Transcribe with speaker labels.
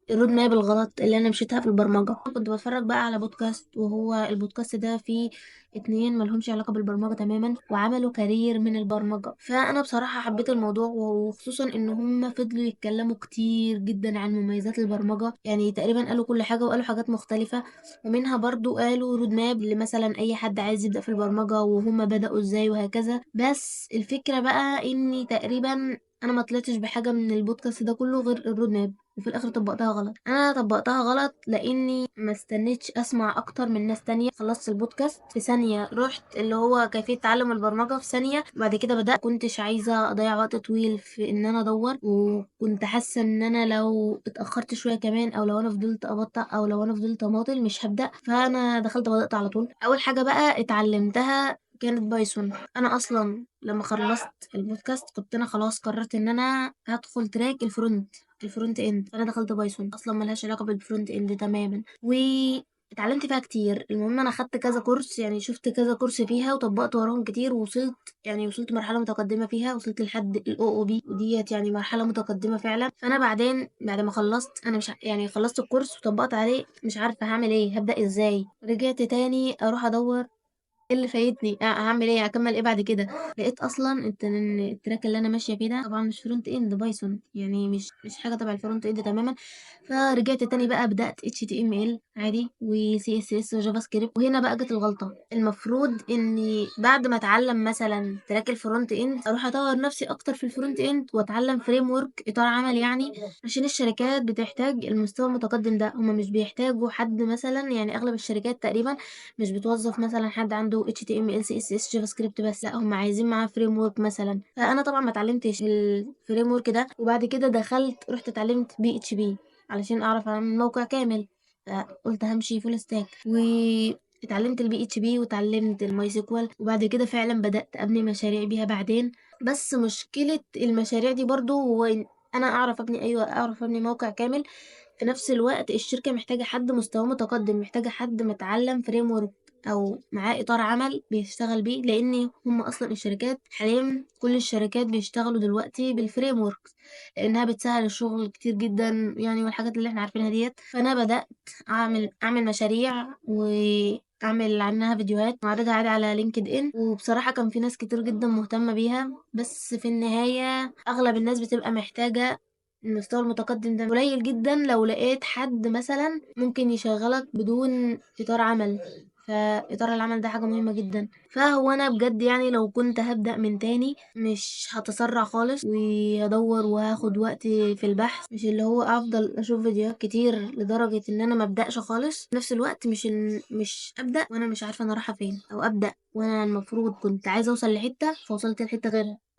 Speaker 1: ال road map الغلط اللي انا مشيتها في البرمجه. كنت بتفرج بقى على بودكاست، وهو البودكاست ده فيه اتنين ملهمش علاقة بالبرمجة تماما وعملوا career من البرمجه. فانا بصراحة حبيت الموضوع، وخصوصا ان هم فضلوا يتكلموا كتير جدا عن مميزات البرمجه، يعني تقريبا قالوا كل حاجة وقالوا حاجات مختلفه، ومنها برضو قالوا road map لمثلا اي حد عايز يبدا في البرمجة وهم بداوا ازاي وهكذا. بس الفكرة بقى اني تقريبا انا ما طلعتش بحاجة من البودكاست ده كله غير ال road map، وفي الاخر طبقتها غلط. انا طبقتها غلط لاني ما استنيتش اسمع اكتر من ناس تانية. خلصت البودكاست في ثانيه، رحت اللي هو كيفية تعلم البرمجة في ثانيه، بعد كده بدات. كنتش عايزه اضيع وقت طويل في ان انا ادور، وكنت حاسه ان انا لو اتاخرت شوية كمان، او لو انا فضلت ابطأ، او لو انا فضلت اماطل مش هبدا. فانا دخلت بدات على طول. اول حاجة بقى اتعلمتها كانت Python. انا اصلا لما خلصت البودكاست كنت انا خلاص قررت ان انا هدخل track ال front end. انا دخلت Python اصلا ملهاش علاقة بال front end تماما، واتعلمت فيها كتير. المهم انا خدت كذا course، يعني شفت كذا course فيها وطبقت وراهم كتير، ووصلت يعني وصلت مرحلة متقدمة فيها، وصلت لحد ال OOP، وديت يعني مرحلة متقدمة فعلا. فانا بعدين بعد ما خلصت، انا مش يعني خلصت ال course وطبقت عليه، مش عارفه هعمل ايه، هبدا ازاي. رجعت تاني اروح ادور ايه اللي فايتني، هعمل ايه، هكمل ايه بعد كده. لقيت اصلا ان ال track اللي انا ماشية فيه ده طبعا مش front end، Python يعني مش حاجة تبع ال front end تماما. فرجعت تاني بقى بدات HTML عادي و CSS و JavaScript. وهنا بقى جت الغلطة. المفروض اني بعد ما اتعلم مثلا track ال front end اروح اطور نفسي اكتر في ال front end واتعلم framework، اطار عمل يعني، عشان الشركات بتحتاج المستوى المتقدم ده. هما مش بيحتاجوا حد مثلا، يعني اغلب الشركات تقريبا مش بتوظف مثلا حد عنده HTML CSS JavaScript بس، لا هم عايزين معاه framework مثلا. فانا طبعا ما اتعلمتش ال framework ده، وبعد كده دخلت رحت اتعلمت PHP علشان اعرف اعمل موقع كامل. فقلت همشي full stack، واتعلمت ال PHP واتعلمت ال MySQL، وبعد كده فعلا بدأت ابني مشاريع بيها بعدين. بس مشكلة المشاريع دي برضو هو إن انا اعرف ابني، ايوه اعرف ابني موقع كامل، في نفس الوقت الشركة محتاجة حد مستواه متقدم، محتاجة حد متعلم framework او معاه اطار عمل بيشتغل بيه، لان هم اصلا الشركات حاليا كل الشركات بيشتغلوا دلوقتي بال framework لانها بتسهل الشغل كتير جدا يعني، والحاجات اللي احنا عارفينها ديت. فانا بدأت اعمل مشاريع واعمل عنها فيديوهات واعرضها عادي على LinkedIn، وبصراحة كان في ناس كتير جدا مهتمة بيها. بس في النهاية اغلب الناس بتبقى محتاجة المستوى المتقدم ده. قليل جدا لو لقيت حد مثلا ممكن يشغلك بدون اطار عمل، فاطار العمل ده حاجة مهمة جدا. فهو انا بجد يعني لو كنت هبدأ من تاني مش هتسرع خالص، وهدور وهاخد وقت في البحث، مش اللي هو افضل اشوف فيديوهات كتير لدرجة ان انا ما ابدأش خالص. في نفس الوقت مش ابدأ وانا مش عارفة انا رايحة فين، او ابدأ وانا المفروض كنت عايزة اوصل لحتة فوصلت لحتة غيرها.